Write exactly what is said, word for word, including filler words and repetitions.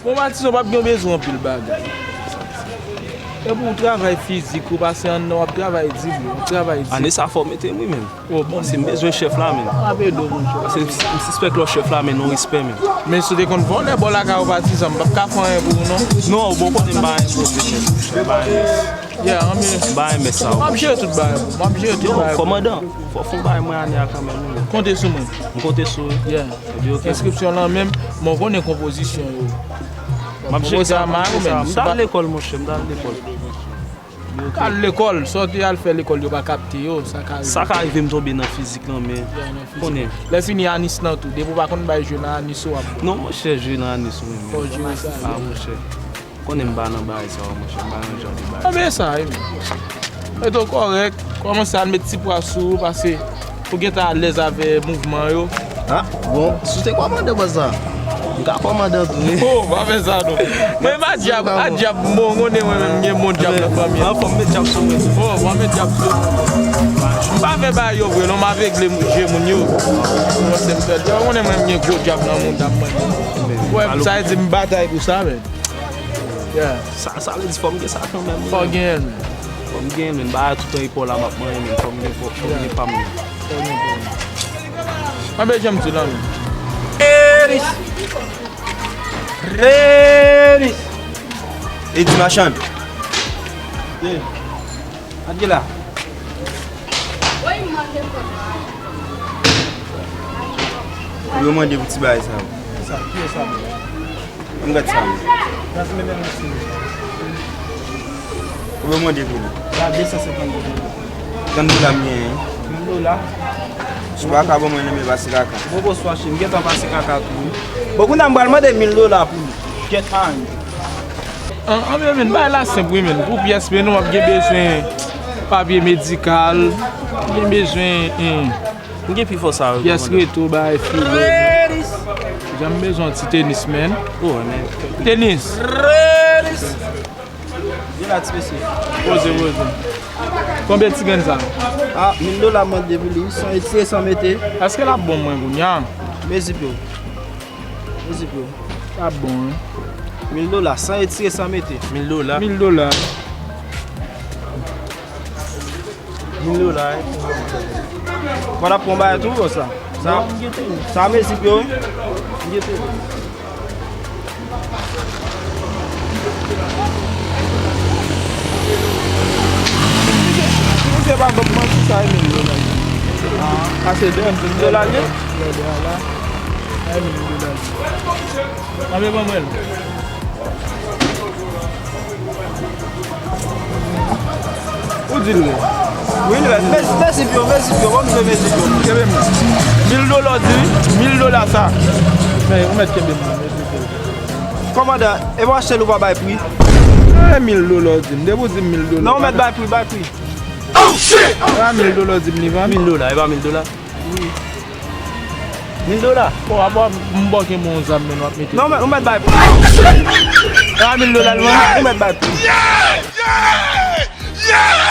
Bon, Patizon, w p ap gen bezwen anpil bagay. E pou w travay fizik, ou pase anndan, w ap travay di, bro, w ap travay di. Ane sa fò mete m, wi, menm. Oh, bon. Paske m bezwen chèf la, menm. M ap ede w, monchè. Paske m, m sispèk lòt chèf la, menm, non respè, menm. Men si w te konn vòlè bò lakay ou, Patizon, m p ap ka fè anyen pou ou, non. Non, bon, konnen m pa anyen pou ou, chèf. M pa anyen. Yeah, anmye. M pa anyen, men sa. M ap jere tout bagay, m ap jere tout bagay. Yo, kòmandan, fò w fè yon bagay mwen ane a kanmenm, wi. Konte sou mwen. M konte sou ou. Yeah. Ebyen, ok. Enskripsyon lan menm, men w konnen konpozisyon yo. M ap jere sa, m ap jere sa. M t al lekòl, monchè, m t al lekòl. Al lekòl, sa w te al fè lekòl, yo pa kapte yo, sa ka rive. Sa ka rive m tonbe nan fizik lan, men konnen. Lè fini anis lan tou, depi w pa konn bay jwe nan anis ou ap. Non, monchè, jwe nan anis ou menm. Fò w jere sa. Ah, monchè. Konnen m pa nan bagay sa yo, monchè, m pa nan jan de bagay. Anben sa, wi, men. Mete w kòrèk, kòmanse al met ti pwa sou ou, pase ou gentan alèz avè mouvman yo. Ah, bon, si w te kòmandan baz la, m ka kòmandan tou, wi. Oh, pa fè sa, non. Mwen, m a dyab, a dyab, bon, konnen mwen menm, m gen bon dyab nan fanmi an. An fòm, met dyab sou mwen tou. Oh, w a met dyab sou ou. M pa fè bagay yo vre, non, m avegle je moun yo. Ou konnen mwen, m gen gwo dyab nan mouda mwen. Wè, sa vle di m batay pou sa, men. Yeah. Sa, sa vle di fò m gen sa kanmenm, wi. Fò w genyen l, men. Fò m genyen l, men. Bagay toutan epa w la m ap manyen, men. Fò m gen, fò, fò m gen pa m, men. Fò w gen pa w, men. Mwen bezwen m di la, men. Redis! Redis! Edi Machann. Yeah. Gade la. Ou yo mande pou ti bagay sa yo. Kisa? Kiyès sa? Ann gad sa yo. Gad men nan mesi. Ou yo mande pou li. La de san senkant dola. Trant dola m genyen. Mil dola. Si w pa ka ban mwen nan men pase kaka. Bon, bon, swa chim, gentan pase kaka tou. Bon, kounye a m pral mande mil dola pou li. Get mine. An, an, men, men, bagay la senp, wi, men. Pou pyès, men, nou ap gen bezwen papye medikal, gen bezwen, en, m gen pi fò sa yo, pyès kòmandan. Reto, bagay file. Jan m bezwen ti tenis, men. Oh, men. Tenis. Vin la, ti mesye. Poze, poze. Konbyen ti grenn sa? Ah, mil dola m mande pou li, san etire, san mete. Èske l ap bon mwen kounye a? Mezi pye w. Mezi pye w. L ap bon, wi. Mil dola, san etire, san mete. Mil dola. Mil dola. Mil dola, wi. Mwen ap pran bagay tou, sa. Sa, sa mezi pye w, wi. M gete. Misye pa ban m manti, sa e mil dola. Ah, se de mil dola l ye? Lè de a la, sa e mil dola l ye. Anben, ban mwen l. Ou di l wi. Wi, l rèd. Mezi, mezi pye w, mezi pye w, ban m jwe mezi pye w. Kenbe m. Mil dola w di wi, mil dola sa. Men, ou mèt kenbe m, mezi pye w. Kòmandan, e w achte l ou pa bay pri? E mil dola w di m, depi w di m mil dola. Non, ou mèt bay pri, bay pri. Oh, shit! E pa mil dola w di m li vann? Mil dola, e pa mil dola? Wi. Mil dola? Bon, apa m bòke m yon zam, men w ap mete. Non, men, ou mèt bay pri. E pa mil dola l vann, ou mèt bay pri. Yeah! Yeah! Yeah!